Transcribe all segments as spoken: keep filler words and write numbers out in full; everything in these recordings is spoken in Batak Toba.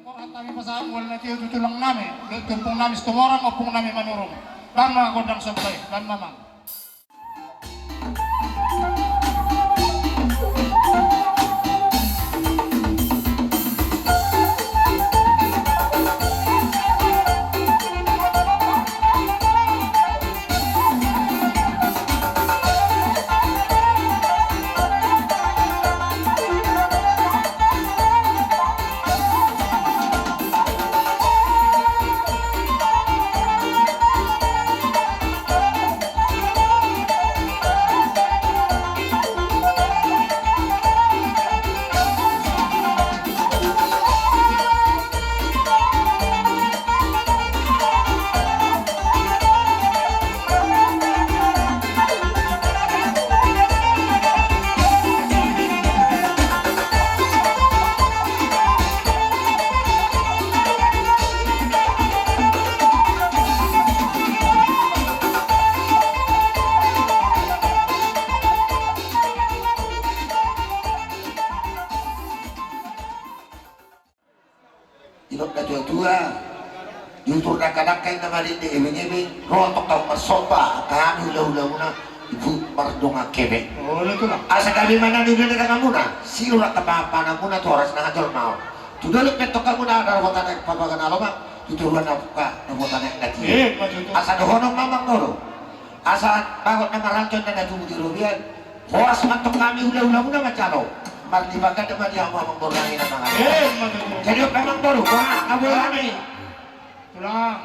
Borhat nami pasahat mual na tio tu tulang nami, dohot ompung nami Situmorang, ompung nami Manurung. Baen ma gondang somba i, baen ma, amang. Didok natuatua, di utur dangkadangka inna ma di ebeng-ebeng, ro antong hamu marsomba, angka hami hulahulamuna, ibu mardongan hebe. Olo, tulang. Asa gabe ma na niula ni tanganmuna, silur angka panganmuna tu horas na hajolmaon. Tu dolok pe antong hamu na dapotan aek papaga na lomak, tu toruan na buka dapotan aek na tio. Eh, ima tutu. Asa dohonon ma, amangboru. Asa bagot na marhalto inna na tubu di robean. Horas ma antong hami hulahulamuna manjalo. Marlipat ganda ma di hamu, amangboru nami na mangalean. Eh, ima tutu. Jadi on pe, amangboru, boha, na boha hami. Tulang,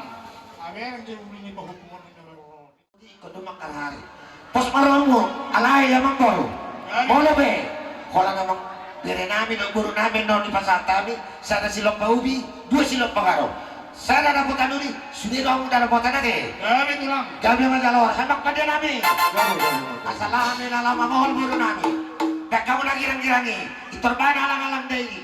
abereng ke uli ni pahupumon inna baru. Ingkon do mangkarari. Pos ma rohamu, alai, amangboru. Molo be holan amang bere nami dohot boru nami na nipasahat hami, sada silompa ubi, dua silompa garo. Sada dapotan uli, sude do hamu dapotan ate. Gabe, tulang. Gabe ma jala horas, amang pande nami. Gabe, gabe, gabe. Asa laho hami na laho mamohol boru nami. Baen hamu na girang-girang i, pintor baen alang-alang da i.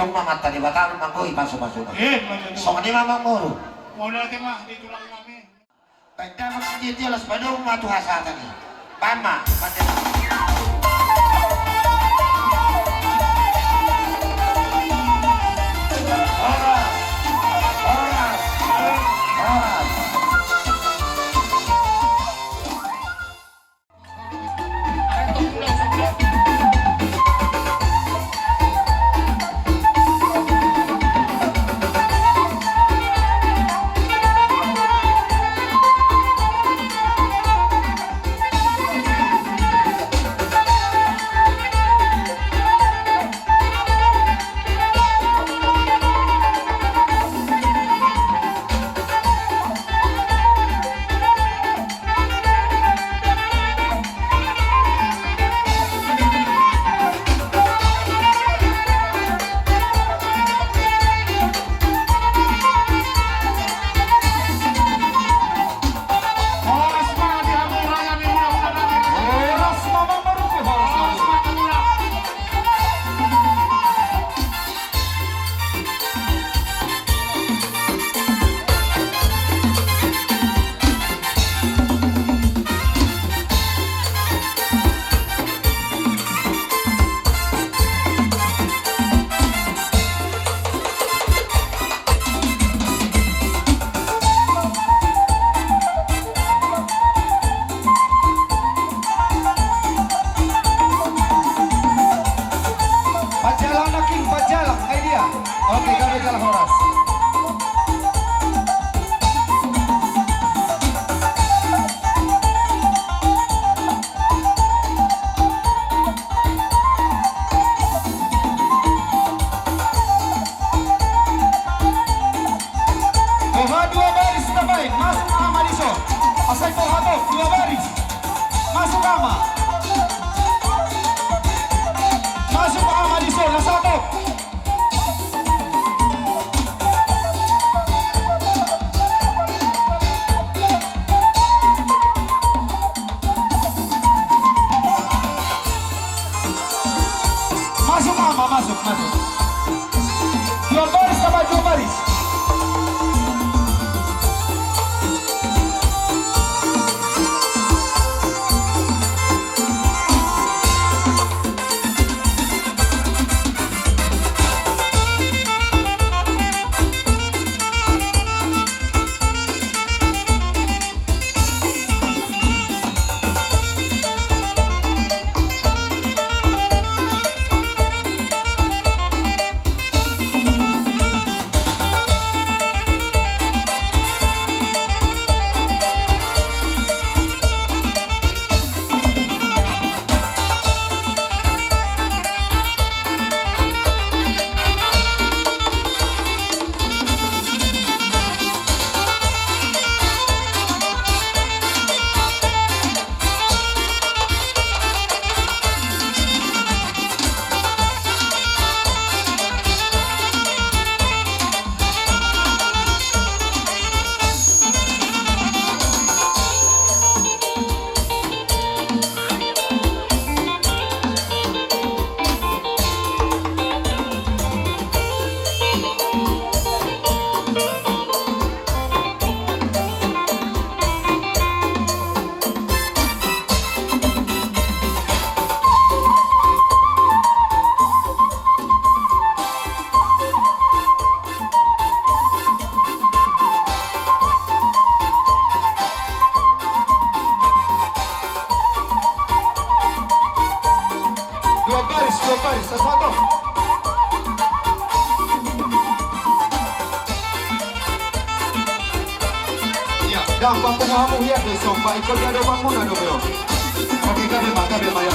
Songon i ma Amanta Debata manggohi pasupasuna. Eh, ma tutu. Songon i ma amangboru. Mauliate ma di tulang nami. Baen damang sititi, las padomu ma tu hasahatan i. Baen ma, baen damang. Horas, horas, horas. Pajalang na king, pajalang, ai dia. Oke, gabe jala horas. Boha dua baris tabaen, masuk ama dison. Asa i boha tok, dua baris. Masuk ama. Masuk ama dison, asa tok. Masuk ama, masuk, masuk. Dua baris, tambah dua baris. Dua baris, dua baris, satu, satu. Iya, dang papungu hamu hian do, somba ikon dia do bangun ado beo. Oke, gabe ma, gabe ma ya.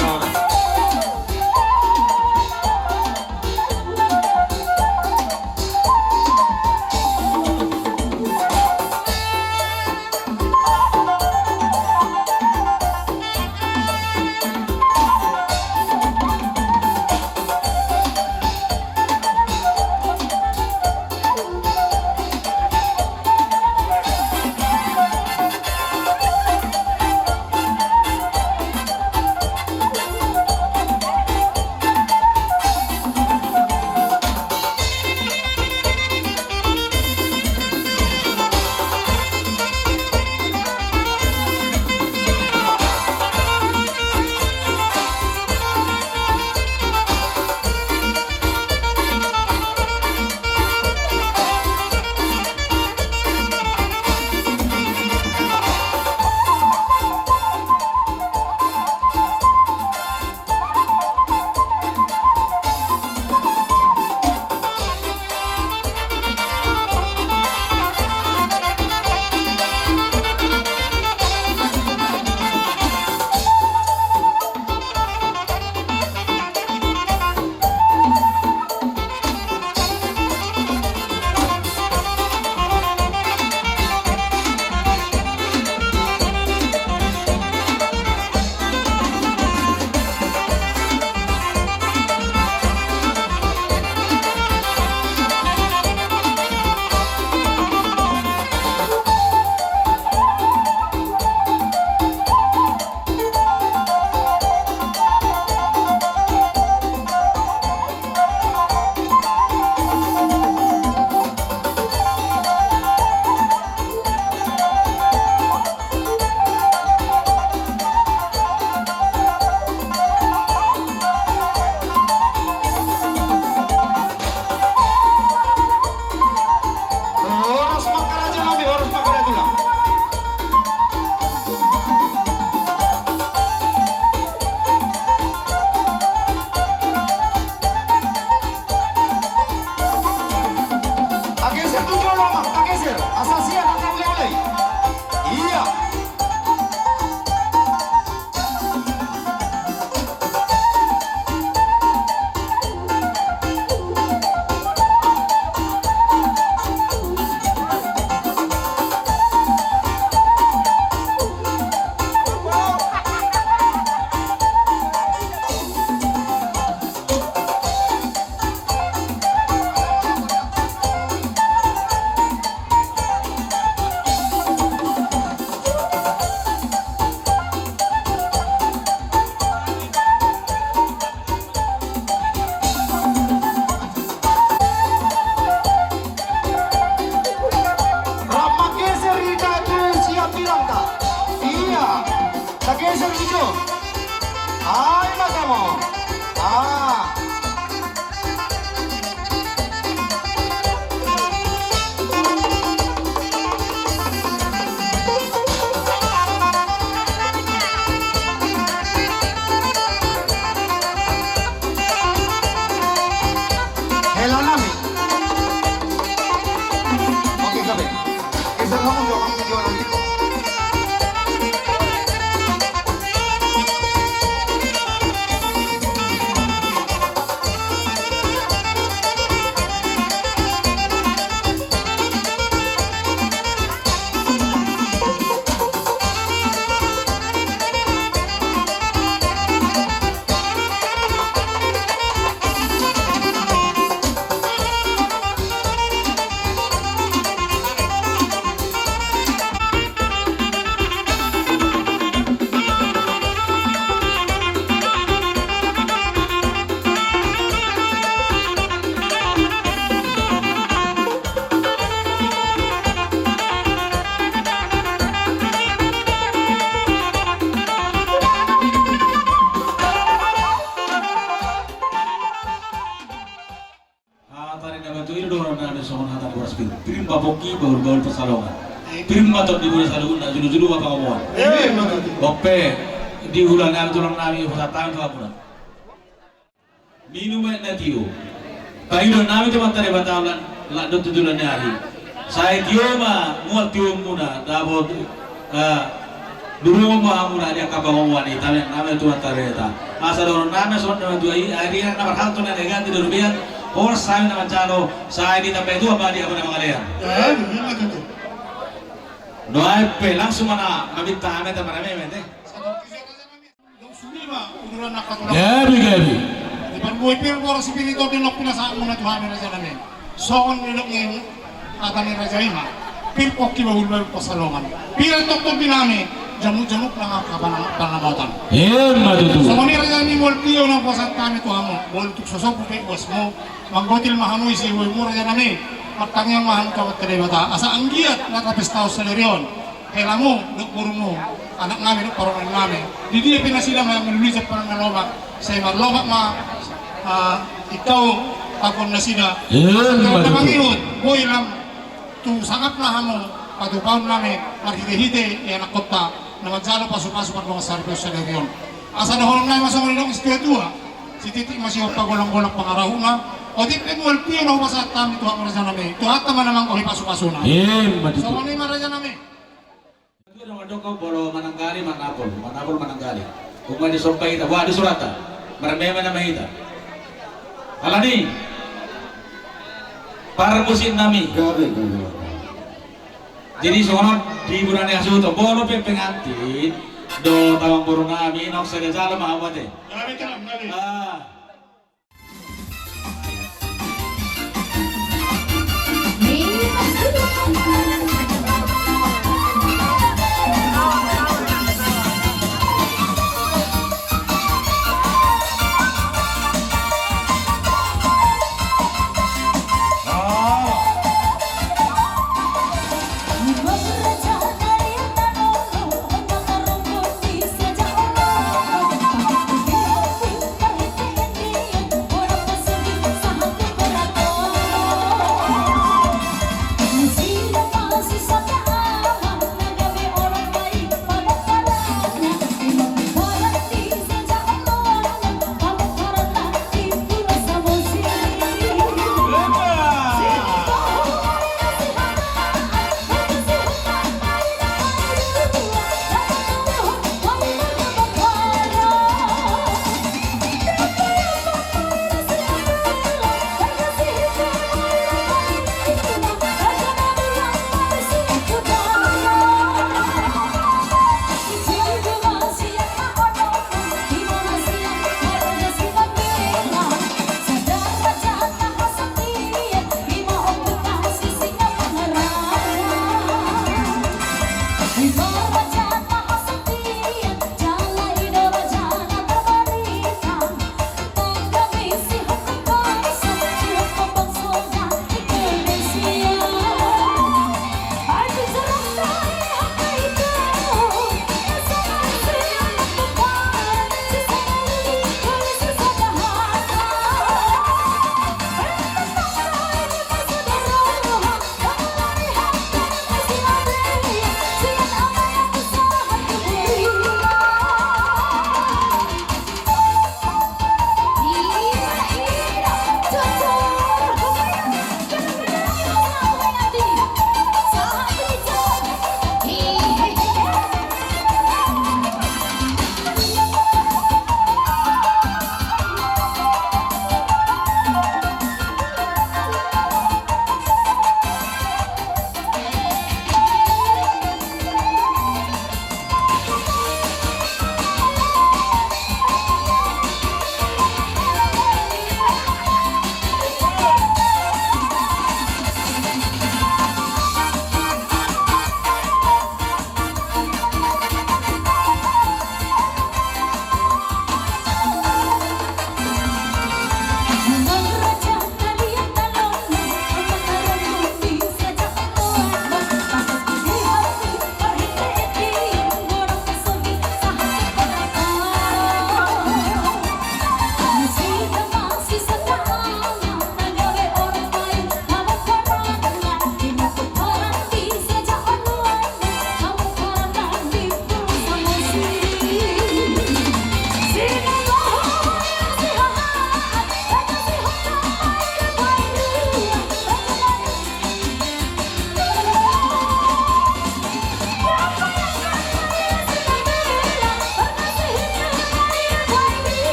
Ai ma samo. Ah. Hela nami. Oke, gabe. Geser hamu jo, hamu jo nanti. Hata ni na batu i do, na songon hata boras pir. Pir ma pongki, bahul-bahul pansalongan. Pir ma tondi muna saluhutna, jolo-jolo ma pangomoan. Bope, di ulaon nami, tulang nami, hupasahat hami tu hamuna. Minum aek na tio. Pangidoan nami tu Amanta Debata, lam dohot tu joloan ni ari. Sai tio ma mual tiomuna, dapot, eh, durungon ma hamuna di angka pangomoan i, tamiang nami tu Amanta Debata. Asa dohonon nami songon na matua i, ari na marhalto na ganti di robean, horas hami na manjalo, sai ditambai Tuhan ma di hamu na mangalean. Nuaeng pe langsung ma na maminta hami, ta marame-mame te. Gabe, gabe. Di parbue pir boras i pir i tondi nang pinasahatmuna tu hami raja nami. Songon nidok ni hata ni raja i ma, pir pongki bahul-bahul pansalongan. Pir tongtong di nami, jamuk-jamuk nang angka pana-, panamatan. Emma tutu. Songon i raja nami, mual tio na hupasahat hami tu hamu, molo tung so sombu pe uasmu, manggotil ma hamu isi uamu raja nami. Martangiang ma hamu tu Amanta Debata asa anggiat na tapestahon sadari on helamu dohot borumu, anak nami dohot parumaen nami. Di dia pe nasida ma mangalului sian padang na lomak, sai marlomak ma, ah, ingkau tangkon nasida. Emma tutu. Mangihut, boi lam tu sangapna hamu patupahon nami marhite-hite i anakkonta na manjalo pasu-pasu pardongan saripeon sadari on. Asa dohonon nami ma songon nidok ni situa-tua: Sititi ma sihompa, golang-golang pangarahutna. Otik pe mual tio na hupasahat hami tu hamu raja nami, Tuhanta ma na manggohi pasu-pasuna. Emma tutu. Songon i ma raja nami. Molo mananggali, manapol, manapol, mananggali. Unang disomba hita, buat di surata. Marmeme nama hita. Alani. Parmusiknami. Jadi songon on di bulan ni hasuhuton, molo pe pengantin dohot amangboru nami, nunga sada jala ma hamu ate. Ah.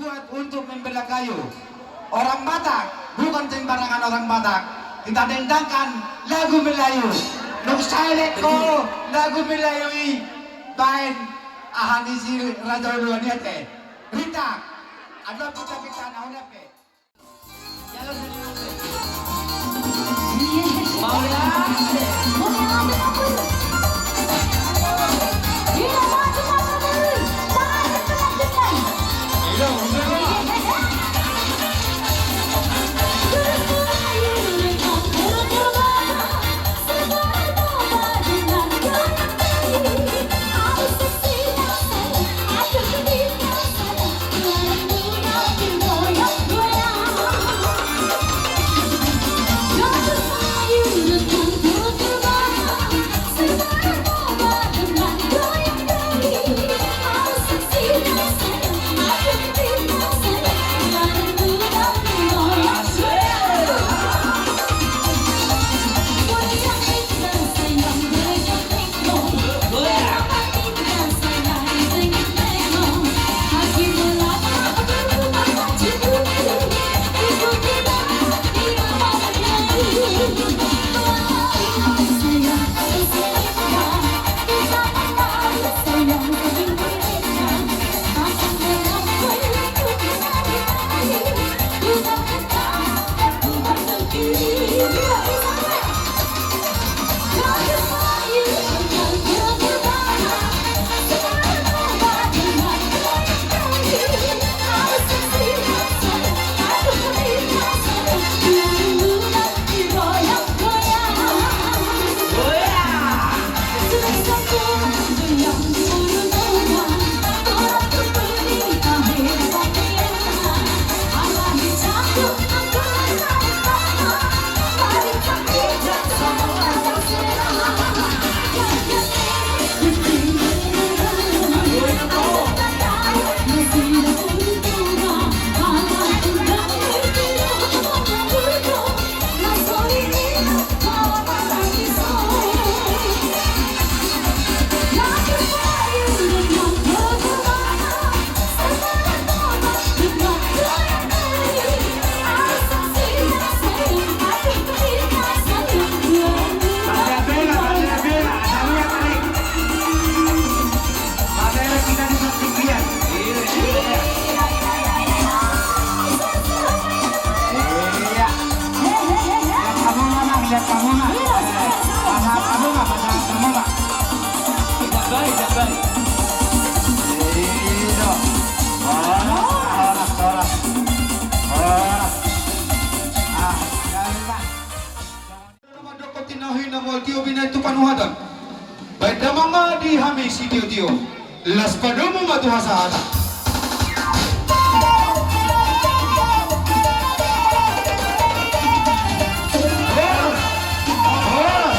Buat untuk membela kayu. Orang Batak, bukan sembarangan orang Batak. Kita dendangkan lagu Melayu. Nunga sae lehon lagu Melayu i baen aha ni si Raja Uluan i ate. Rita, adong pita-pita na hona pe. Mandok tinahina mual tio binaen tu panuhatan. Baen damang ma di hami sitiotio. Las padomu ma tu hasahatan. Horas, horas,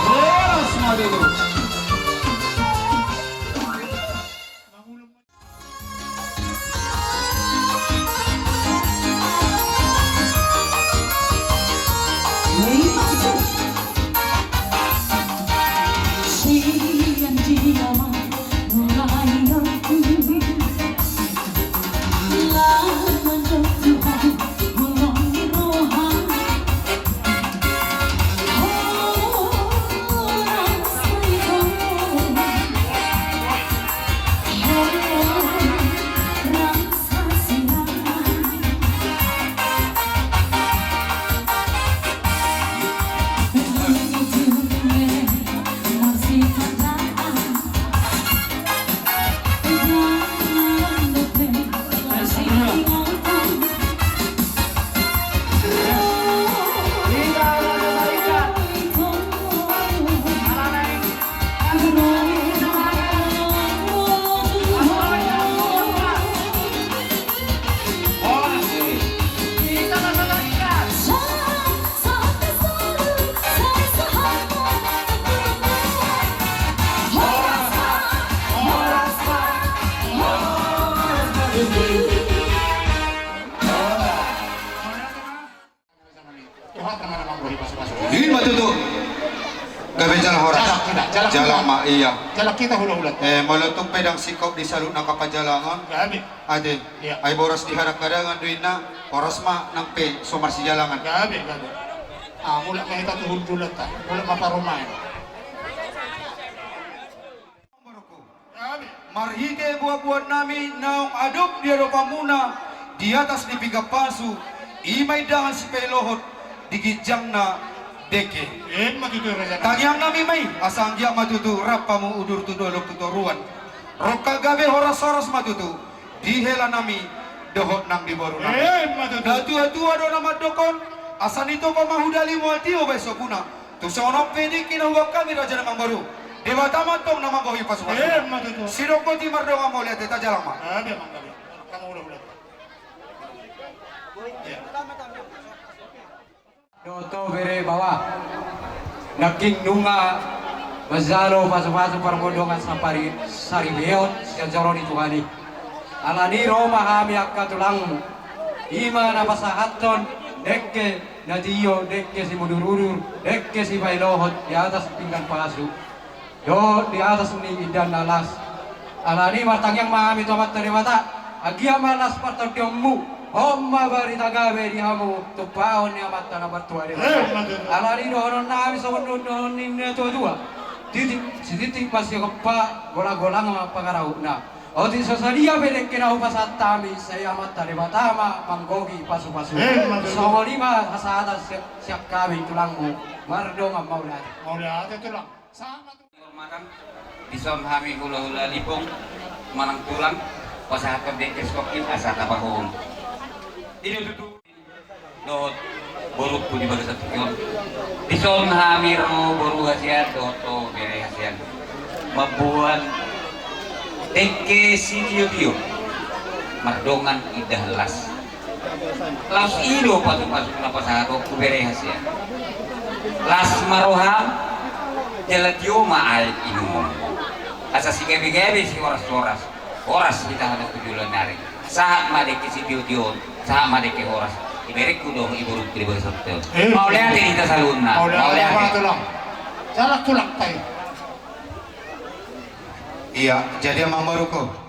horas ma tutu. Ia. Jala hita hulahula. Eh, molo tung pe ndang singkop di saluhutna angka panjalangon. Gabe. Ate. Ia. Ai boras di hadangadangan do inna, horas ma nang pe so marsijalangan. Gabe, gabe. Ah, mulak ma hita tu hundulanta, mulak ma parumaen. Marhite buatbuat nami naung adong di adopanmuna di atas ni pinggan pasu, i ma indahan sipailohot di ginjangna dengke. Emma tutu, raja. Tangiang nami ma i, asa anggiat ma tutu rap hamu udur tu dolok tu toruan. Rongkap gabe, horashoras ma tutu di hela nami dohot nang di boru nami. Emma tutu. Natuatua do na mandok on, asa nitongko ma hudali mual tio baen sopuna. Tung songon on pe dengke na huboan hami raja na amangboru, Debata ma antong na manggohi pasupasu. Emma tutu. Sidok boti mardongan, mauliate, tajalang ma. Gabe, amang, gabe. Kamu hulahula. Ia. Dohot ho bere baoa. Nangkin nunga manjalo pasupasu parbondongan sapari saripeon sian joro ni Tuhan i. Alani ro ma hami angka tulangmu, i ma na pasahathon dengke na tio, dengke simudurudur, dengke sipailohot di atas pinggan pasu dohot di atas ni indahan na las. Alani martangiang ma hami tu Amanta Debata, anggiat ma las partondionmu, on ma barita gabe di hamu tumpahon ni Amanta na martua Debata. Emma tutu. Alani dohonon nami songon dohonon ni natuatua: Titik sititik ma sigompa, golanggolang ma pangarahutna. Otik so sadia pe dengke na hupasahat hami, sai Amanta Debata ma manggohi pasupasu. Emma tutu. Songon i ma hasahatan si-, sian hami tulangmu, mardongan mauliate. Mauliate, tulang. Sahat ma tu- Hormatan, dison hami hulahula Lipong manang tulang pasahathon dengke sitongkin asa tapahohom. I do tutu. Dohot borungku di bagasan tingki on. Dison hami ro boru hasian dohot ho bere hasian mamboan dengke sitiotio mardongan indahan las. Laos i do pasupasu na pasahathon tu bere hasian. Las ma roham, jala tio ma aek inumon. Asa sigabegabe, sihorashoras, horas hita tu joloan ni ari. Sahat ma dengke sitiotio on, sahat ma dengke horas. Iberengku dohot iborungku di bagasan tingki on. Eh. Mauliate di hita saluhutna. Mauliate. Mauliate. Tulang. Salah tulang tai. Ia, jadi amangborungku.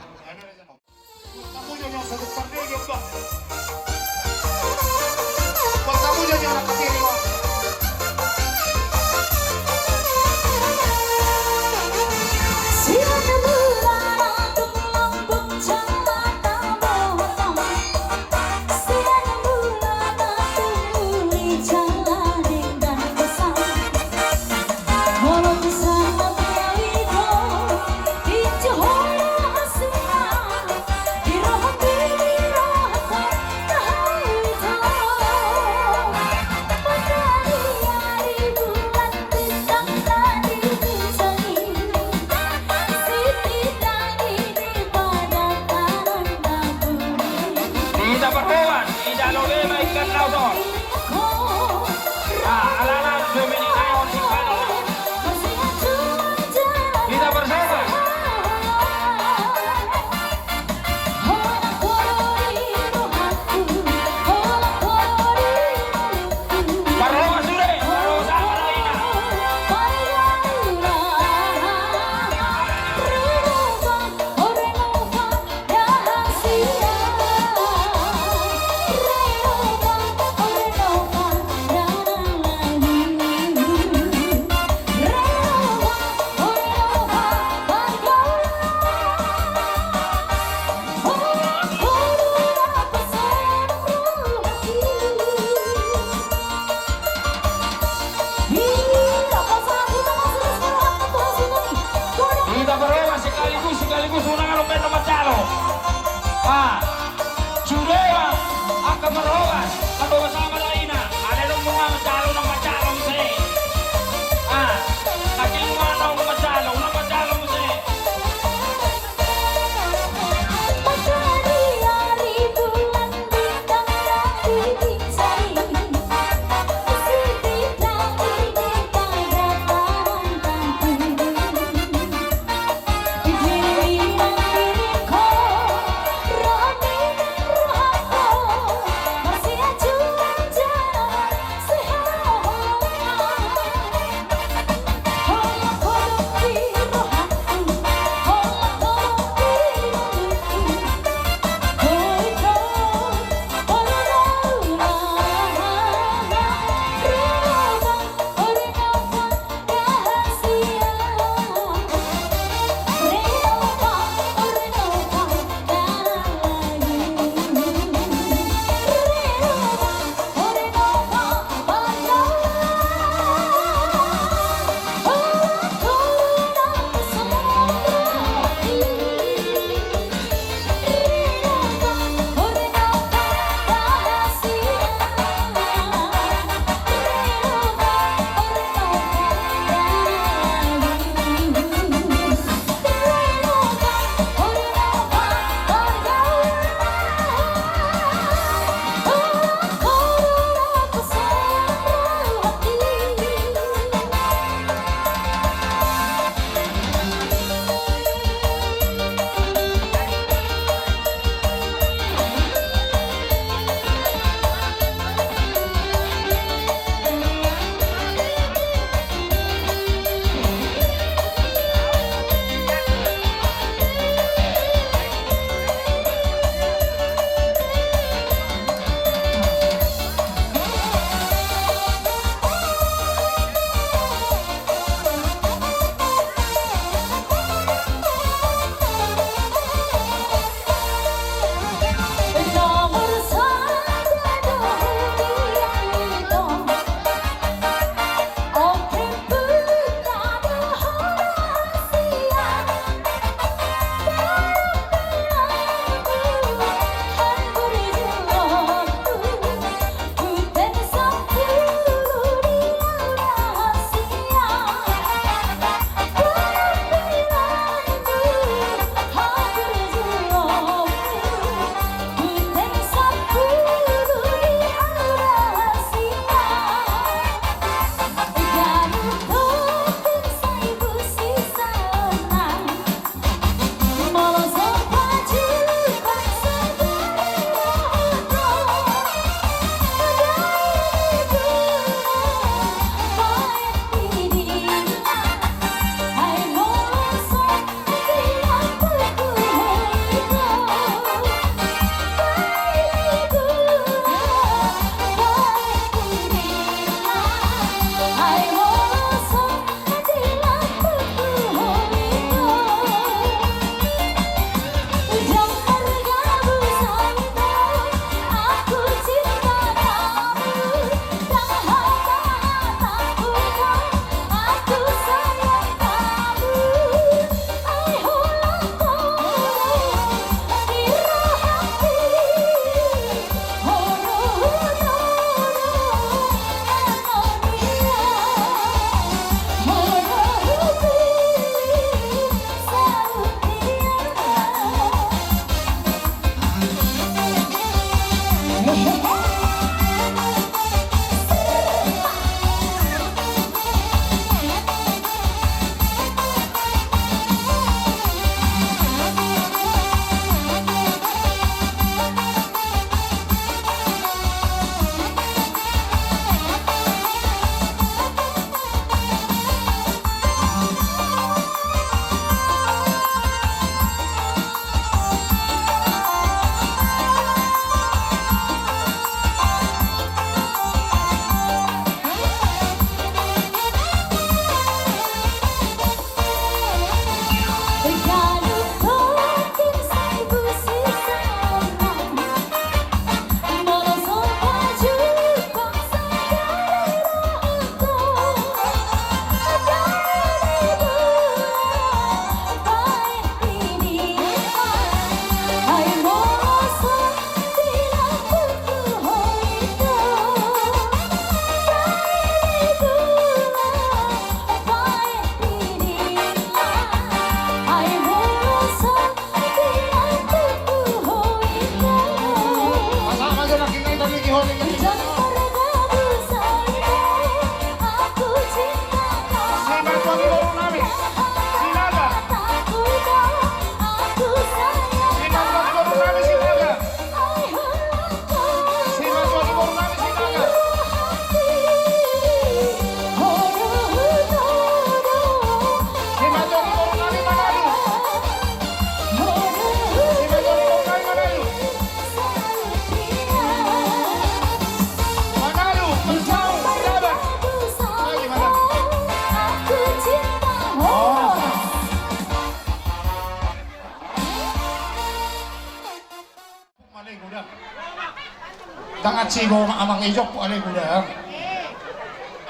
Tangan sigo amang ijok ku ale gudang.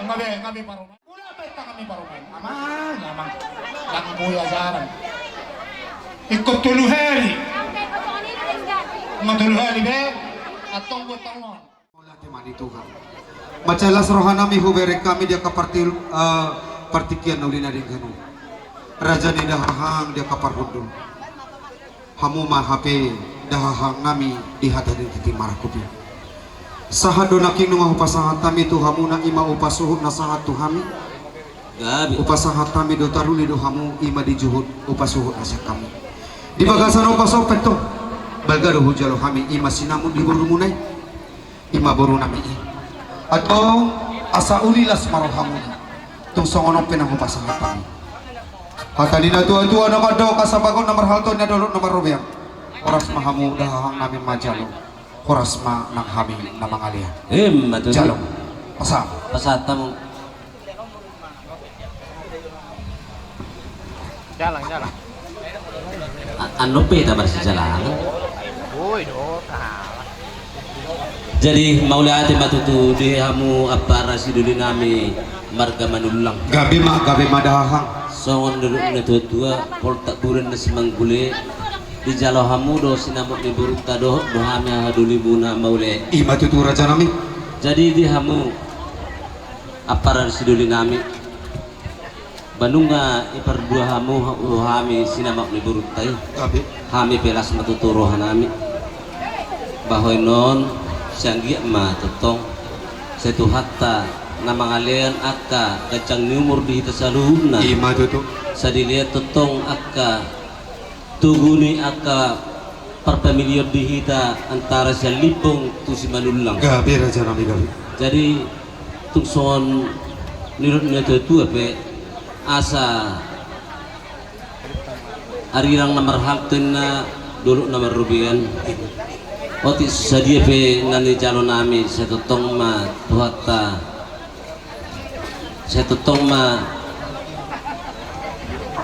Ngabe ngabe parumaen. Gudang be tangan ni parumaen. Amang amang. Yang boya jarang. Ikut tolu hali. Nggak tolu hali be. Atong buat tangan. Mauliate ma di Tuhan. Mansai las roha nami hubereng hami di angka parti, eh, partingkian na uli na denggan on. Raja ni dahahang di angka parhundul. Hamu ma hape dahahang nami di hata ni tintin marangkup i. Sahat do nangkin nunga hupasahat hami tu hamuna, ima hupasuhut na sahat tu hami. Gabe. Hupasahat hami do taruli do hamu, ima di juhut hupasuhut na sian hami. Di bagasan on pasope tong, balga do hujalo hami, ima sinamot ni borumuna i. Ima boru nami i. Antong asa uli las ma rohamuna. Tung songon on pe nang hupasahat hami. Hata ni na tuatua na mandok, asa bagot na marhalto, ninna dolok na marrobean. Horas ma hamu dahahang nami manjalo. Horas ma nang hami na mangalean. Ima tutu. Jalo. Pasahat. Pasahat hamu. Jalang, jalang. A-, anu pe hita marsijalangan. Boi do, salah. Jadi mauliate ma tutu di hamu ampara sidoli nami marga Manullang. Gabe ma, gabe ma dahahang. Songon nidok ni na tuatua, poltak buren na simanggule. Dijalo hamu do sinamot ni borunta dohot do hami haha dolimuna, mauliate. Ima tutu raja nami. Jadi di hamu ampara sidoli nami, ba nunga ipardua hamu ha-, hami sinamot ni borunta i. Gabe. Hami pe las ma tutu roha nami. Bahen on sai anggiat ma tongtong sai Tuhanta na mangalean angka ganjang ni umur di hita saluhutna. Ima tutu. Sai dilean tongtong angka togu ni angka parpamilion di hita antara sian Limbong tu Simanullang. Gabe raja nami, gabe. Jadi tung songon nidok ni na tuatua pe, asa arirang na marhalto, ninna dolok na marrobean. Otik sadia pe na nijalo nami, sai tongtong ma Tuhanta. Sai tongtong ma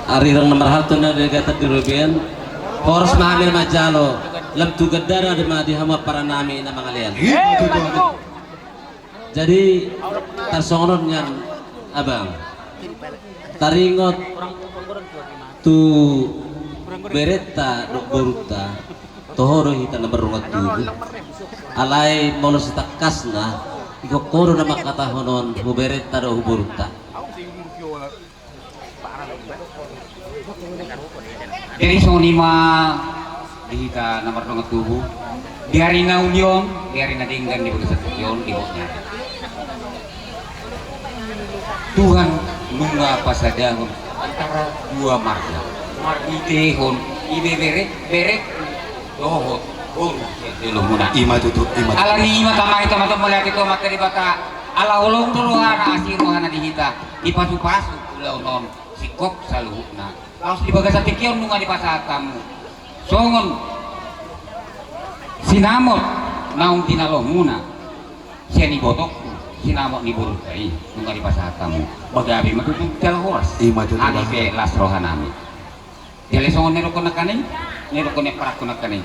arirang na marhalto, ninna di gata di robean. Horas ma hami manjalo, lam tu gandana ma di hamu ampara nami na mangalean. Iya, betul, betul. Jadi tarsongon on nian abang. Taringot tu berenta dohot borunta, toho do hita na mardongan tubu. Alai molo sitangkasna, ingkon ho do na mangkatahon on, hu berenta dohot hu borunta. Jadi songon i ma di hita na mardongan tubu, di ari na uli on, di ari na denggan, di bagasan tingki on, di bot ni ari, Tuhan nunga pasadahon antara dua marga, marhitehon ibeberek, berek dohot boru sian jolomuna. Ima tutu, ima tutu. Alani i ma, tama hita ma tong mauliate tu Amanta Debata, ala holong do rohana, asi rohana di hita, dipasupasu ulaon on singkop saluhutna. Laos di bagasan tingki on nunga dipasahat hamu songon sinamot naung jinalomuna sian ibotongku, sinamot ni borunta i nunga dipasahat hamu. Ba gabe ma tutu jala horas. Ima tutu. Hami pe las roha nami. Jala songon na nidokkon nangkaning, na nidokkon ni amparanku nangkaning,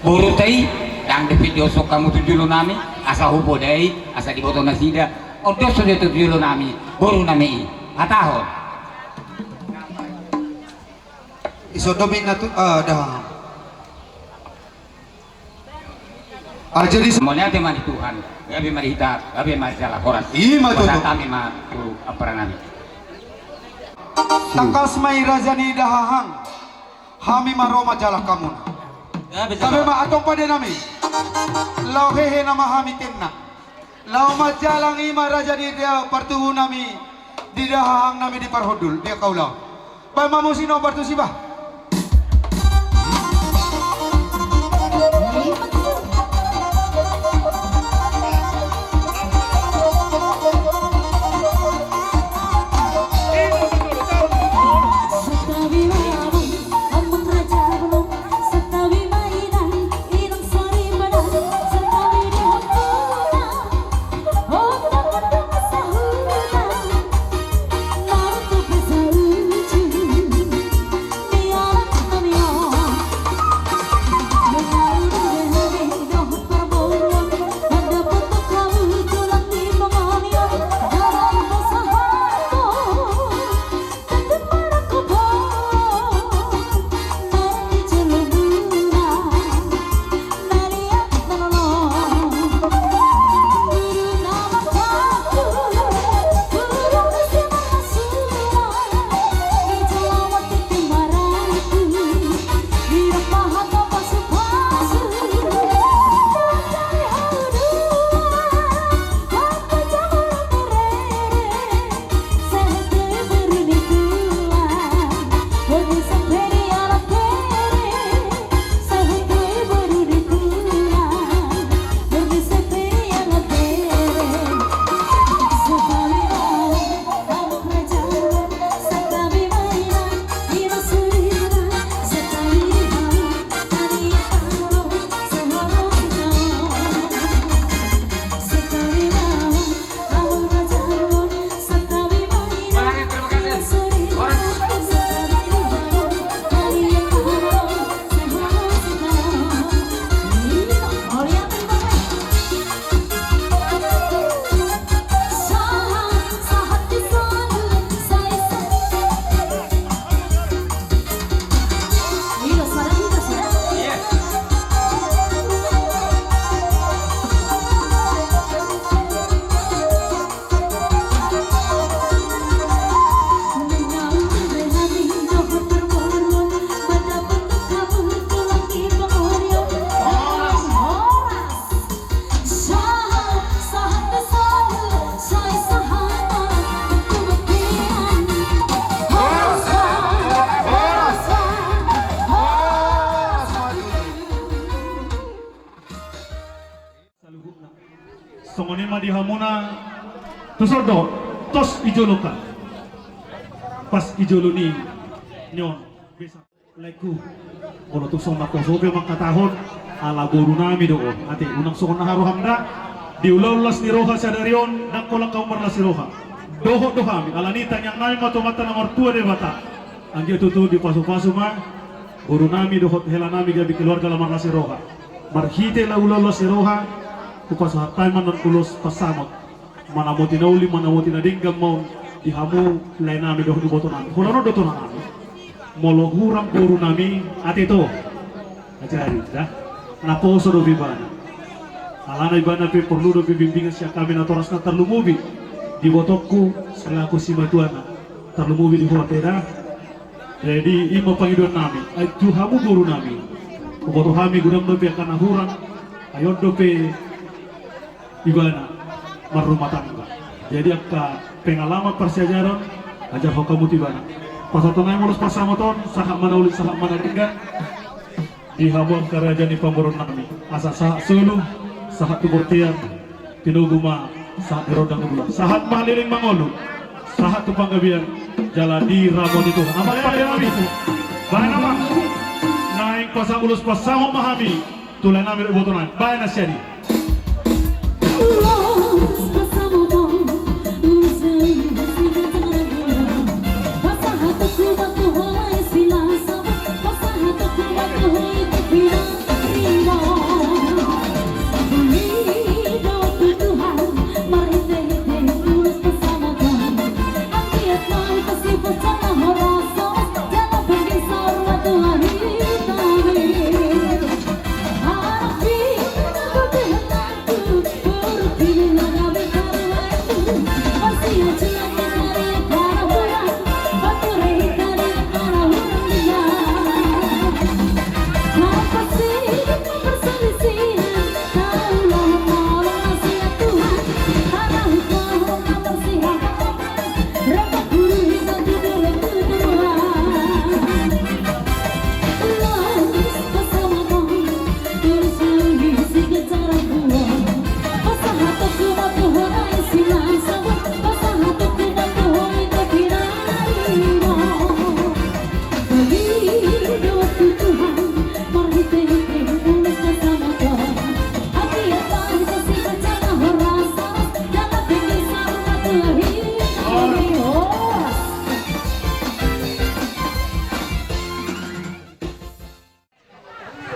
borunta i ndang dope dioshon hamu tu jolo nami asa hupoda i, asa diboto nasida. On dioshon do tu jolo nami boru nami i. Hatahon. Ison do ma ninna tu, ah, dah. Ah, jadi mauliate ma di Tuhan, gabe ma di hita, gabe ma jala horas. Ima tutu. Pasahat hami ma tu ampara nami. Tangkas ma i raja ni dahahang, hami ma ro manjalang hamu. Gabe jala. Gabe ma, antong pande nami. Laho hehe nama hami tenna. Laho manjalang i ma raja ni da-, partubu nami di dahahang nami di parhundul, di angka ulaon. Baen ma musik nomor tu si bah. Songon i ma di hamuna, tuson do, tos i jolo kan. Pas i jolo ni, ni on. Laengku, molo tung songon na poso pe mangkatahon, ala boru nami do on. Ate, unang songon na haroham da, di ulaon las ni roha sadari on, ndang holan hamu marlas ni roha. Dohot do hami, alani tangiang nami ma tu Amanta na martua Debata. Anggiat tutu dipasupasu ma boru nami dohot hela nami gabe keluarga na marlas ni roha. Marhite ulaon las ni roha, hupasahat hami ma annon ulos pansamot. Manamoti na uli, manamoti na denggan ma on di hamu lae nami dohot iboto nami. Holan on do tulang nami. Molo hurang boru nami, ate, to. Ajari da. Na poso dope ibana. Alana ibana pe porlu dope bimbingan sian hami natorasna, tarlumobi di ibotongku selaku simatuana. Tarlumobi di ho, ate, da. Jadi i ma pangidoan nami. Ai tu hamu boru nami, huboto hami godang dope angka na hurang. Ai on dope ibana marrumah tangga. Jadi angka pengalaman parsiajaran, ajarhon hamu tu ibana. Pasahaton nami ma ulos pansamot on, sahat ma na uli, sahat ma na denggan. Di hamu angka raja ni pamoruon nami, asa sahat solu, sahat tu bontean, tinogu ma sahat di rondang ni bulan. Sahat ma haliling mangolu, sahat tu panggabean, jala diramoti Tuhan. Amang pande nami, baen amang. Naeng pasahat ulos pansamot ma hami tu lae nami dohot iboto nami. Baen na sian i.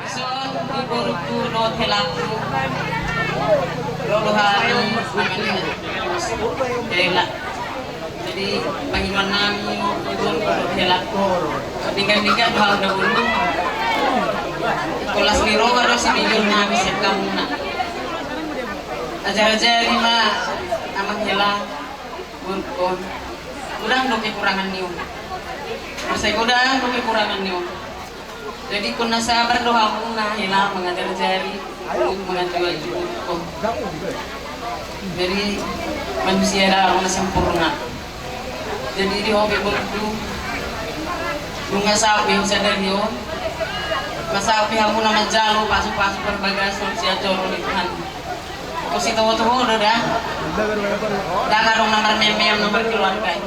Dison di borungku dohot helangku. Ro do hami, hela. Jadi pangidoan nami di borungku dohot helangku. Denggan-denggan do hami dahulu. Las ni roha do sian nami sian hamuna. Ajar-ajari ma amang hela. Godang do kekurangan ni on. Marsai godang do kekurangan ni on. Jadi ingkon na sabar do hamuna hela mangajar-ajari, mangajar-ajari. Jadi manusia ndang adong na sempurna. Jadi di ho pe borungku, nunga saut be sadari on, nunga saut be hamuna manjalo pasu-pasu parbagason sian joro ni Tuhan. Ingkon sitoto ho do da. Ndang adong na marmeam-meam na markeluarga i.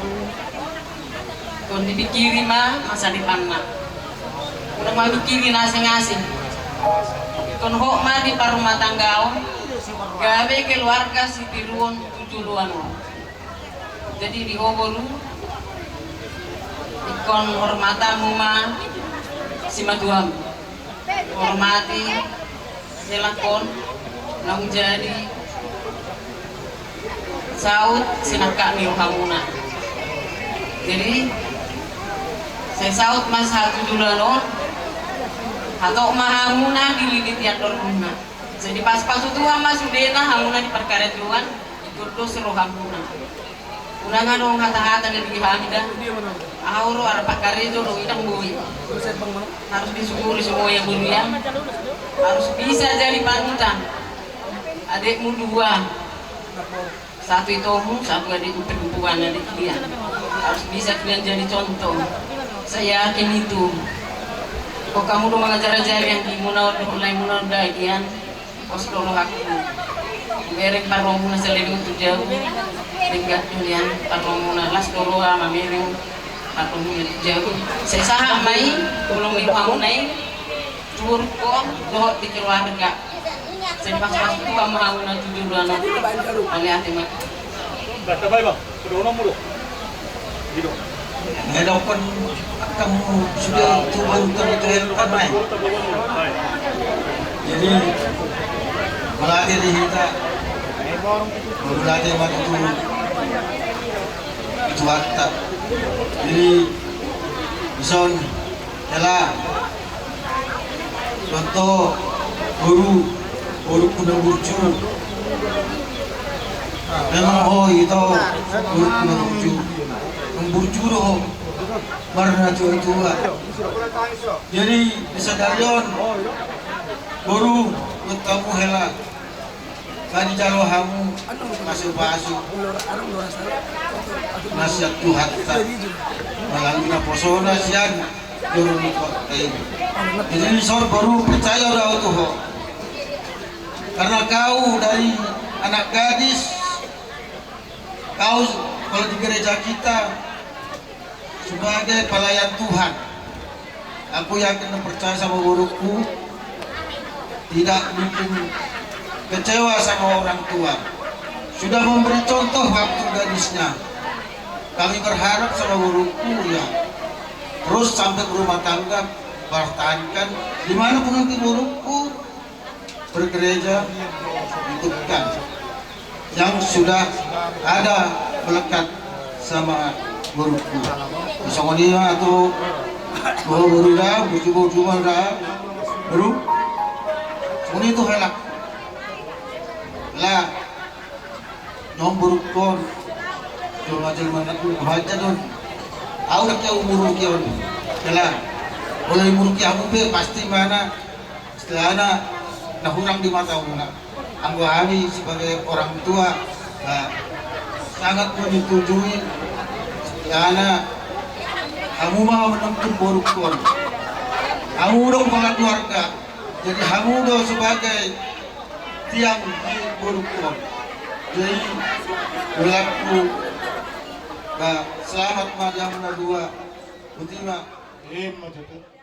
Ingkon dipikiri ma masa depanna. Unang mamikiri na asing-asing. Ingkon hot ma di parrumatanggaon, gabe keluarga sitiruon tu joloan on. Jadi di ho boru, ingkon hormatanmu ma simatuam. Hormati helangkon, naung jadi saut sinangkap ni rohamuna. Jadi sai saut ma sahat tu joloan on, hatop ma hamuna dililiti andormuna. Jadi pasu-pasu Tuhan ma sudena hamuna di parkarejoan, ingkon dos rohamuna. Unang adong hata-hata na di hami da. Aha ro, arap karejo do, inang boi. Harus disyukuri semua yang mulia. Harus bisa jadi panutan. Adikmu dua. Satu itomu, satu adikmu perempuan, adik dia. Harus bisa kalian jadi contoh. Saya yakin itu. Kok kamu do mangajar-ajari anggimuna, laemuna, dagian. Pos do rohangku. Mereng parromuna saleleng tu jabu. Denggan tu nian parromuna, las do roha mamereng parromuna tu jabu. Sai sahat ma i, ulang ni hamuna i tu borungkon dohot di keluarga. Sai pasu-pasu Tuhan ma hamuna tu joloan on. Mauliate ma. Bah, tabai, Bah. Sudah ono mulu. Nidok. Nidok pun kamu sudah tuan terkait tanai. Jadi, mauliate di hita. Mauliate ma tu Tuhanta. Jadi, dison, hela. Contoh, boru, boru na burju. Memang ho ito, boru na burju. Na burju do ho. Marnatua-tua. Jadi, di sadari on, boru, buat kamu hela. Kan dijalo hamu pasu-pasu na sian Tuhanta. Melalui naposona sian joro ni Tuhanta i. Jadi, dison boru, percaya do au tu ho. Karena kau dari anak gadis, kau kalau di gereja kita, sebagai pelayan Tuhan, aku yakin dan percaya sama boruku, tidak mungkin kecewa sama orang tua. Sudah memberi contoh waktu gadisnya. Kami berharap sama boruku, ya, terus sampai berumah tangga, pertahankan di mana pun nanti boruku bergereja, ikutkan yang sudah ada melekat sama boruku. Songon i ma tu boru da, burju-burju ma da, boru. Songon i tu hela. Lah, nang borungkon, jolma-jolma na tu haja don. Au dak ya umur ki on. Hela. Molo umur ki hamu pe pasti mana istilahna na hurang di mata muna. Anggo hami sebagai orang tua, nah, sangat menyetujui istilahna hamu ma menentu borungkon. Hamu do kepala keluarga. Jadi hamu do sebagai tiang di borungkon. Jadi, dohononku, nah, selamat ma di hamuna dua. Boti ma. Ima tutu.